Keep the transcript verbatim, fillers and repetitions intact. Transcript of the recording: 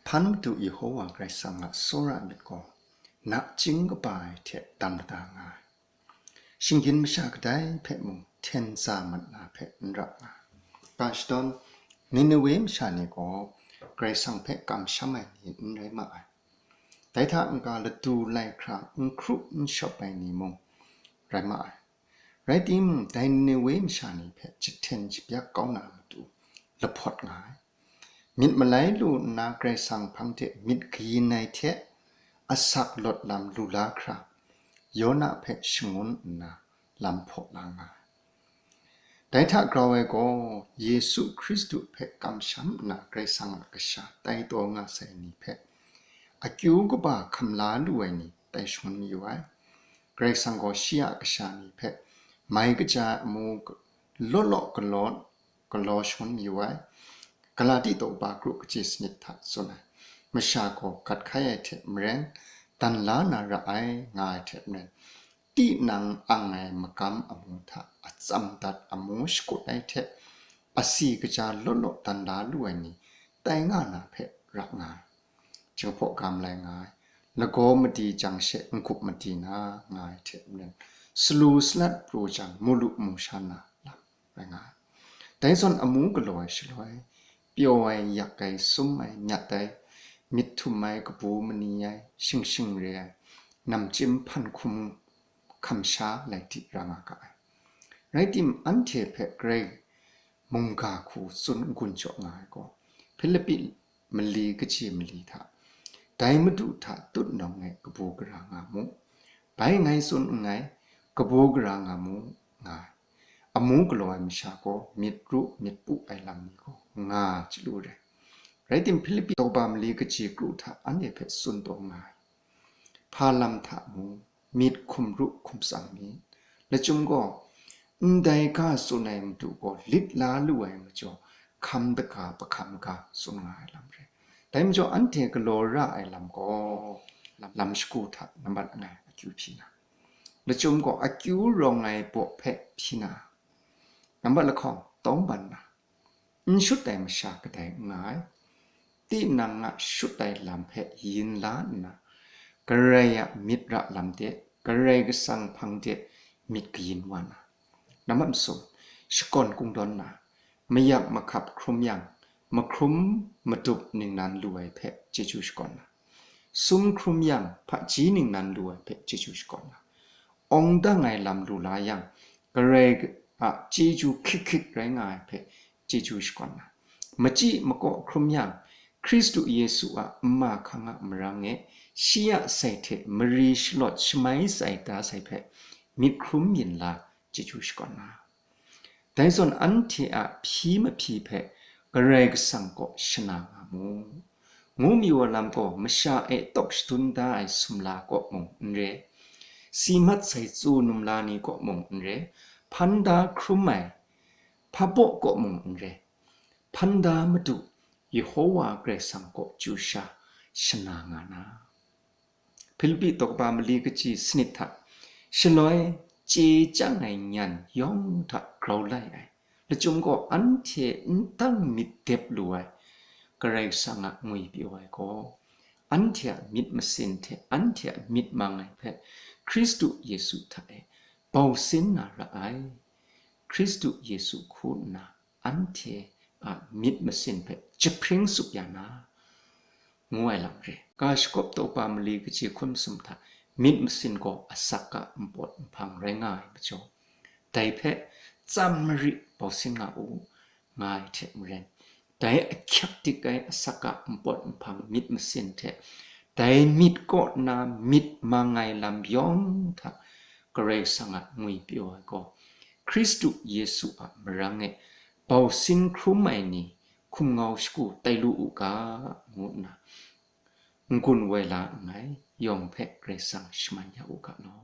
Hpan Madu Yehowa Karai Kasang a tsawra myit gaw, nachying kaba ai hte dam lada nga ai. Shinggyim masha kadai hpe mung hten tsa mat na hpe n ra nga ai. Ga shadawn, Ninewe masha ni gaw Karai Kasang hpe kamsham ai ni n rai ma ai. Dai hta n-ga ladu lai hkra n hkru n shawp ai ni mung rai ma ai. Rai timung, dai Ninewe masha ni hpe jahten jabyak kau na matu lahpawt nga ai. Myit malai lu nna Karai Kasang hpang de myit kayin ai hte asak lawt lam lu la hkra, Yona hpe shangun nna lam hpaw la nga ai. Dai hta grau ai gaw, Yesu Hkristu hpe kamsham nna Karai Kasang a kasha tai taw nga sai ni hpe akyu kaba hkam la lu ai ni tai shangun mayu ai. Karai Kasang gaw shi a kasha ni hpe mai kaja ai amu law law galaw, galaw shangun mayu ai. Galati daw kaba kru kaji sanit hta tsun ai, masha gaw gat hkai ai hte maren, dan la na ra ai, nga ai hte maren, tinang ang ai magam amu hta atsam dat amu shakut ai hte, asi kaja law law dan la lu ai ni tai nga na hpe ra nga ai. Jinghpaw ga malai nga ai, lagaw madi jang she n-gup madi na, nga ai hte maren, salu salat pru jang, mu lu mu sha na lam rai nga ai. Dai zawn amu galaw ai shaloi, pyaw ai, yak ai, sum ai, myat ai, myit htum ai, kabu mani ai, shing shing re ai, namchyim hpan hkum hkam sha lai di ra nga ga ai. Rai tim, anhte hpe Karai mungga hku tsun n-gun jaw nga ai gaw, Hpilipi mali kaji mali hta, dai Madu hta tutnawng e kabu gara nga mu. Bai ngai tsun nngai, kabu gara nga mu, nga ai. Amu galaw ai masha gaw myit ru myit pu ai lam ni gaw nga chyalu re. Rai tim, Hpilipi daw kaba mali kaji kru hta anhte hpe tsun taw nga ai. Hpa lam hta mung, myit hkum ru hkum tsang myit. Lachyum gaw, ndai ga tsun ai Madu gaw lit la lu ai majaw, hkam daga, pahkam ga tsun nga ai lam re. Dai majaw, anhte galaw ra ai lam gaw, lam, lam shagu hta nambat langai akyu hpyi na, lachyum gaw akyu rawng ai baw hpe hpyi na, nambat lahkawng tawngban na, n shut ai masha kadai n nga ai. Tinang a shut ai lam hpe yin la nna, Karai a myit ra lam de, Karai Kasang hpang de myit kayin wa na. Nambat masum, shakawn kungdawn na, mayak mahkap hkrum yang, mahkrum madup ningnan lu ai hpe chyeju shakawn na, sum hkrum yang, hpaji ningnan lu ai hpe chyeju shakawn na, awng dang ai lam lu la yang, Karai a chyeju hkrit hkrit rai nga ai hpe chyeju shakawn na, machyi makaw hkrum yang, Hkristu Yesu a nma hkang a marang e, shi a sai hte mari shalawt shamai tsai da sai hpe myit hkrum yin la chyeju shakawn na, dai zawn anhte a hpyi mahpyi hpe Karai Kasang kaw shana nga mu. Ngu mayu ai lam gaw, masha e tawk shadun da ai sumla kaw mung n re, si mat sai tsu numla ni kaw mung n re, hpan da hkrum ai hpabaw kaw mung n re, hpan da Madu Yehowa Karai Kasang kaw chyu sha shana nga na. Hpilipi daw kaba mali kaji sanit hta, shaloi chye chyang ai nyan yawng hta grau lai ai. Lachyum gaw, anhte n tang myit dep lu ai Karai Kasang a ngwipyaw ai gaw, anhte a myit masin hte anhte a myit mang ai hpe Hkristu Yesu hta e bau sin na ra ai. Hkristu Yesu hku nna anhte a myit masin hpe jahpring tsup ya na, ngu ai lam re. Ga shagawp daw kaba mali kaji hkun masum hta myit masin gaw asak a npawt nhpang rai nga ai majaw, dai hpe tsam mari bau sin nga u, nga ai hte maren, dai ahkyak dik ai asak a npawt nhpang myit masin hte dai myit kaw na myit mang ai lam yawng hta Karai Kasang a ngwipyaw ai gaw, Hkristu Yesu a marang e bau sin hkrum ai ni hkum ngau shagu tai lu u ga, ngu nna n-gun woi la nngai, yawng hpe Karai Kasang shaman ya u ga law.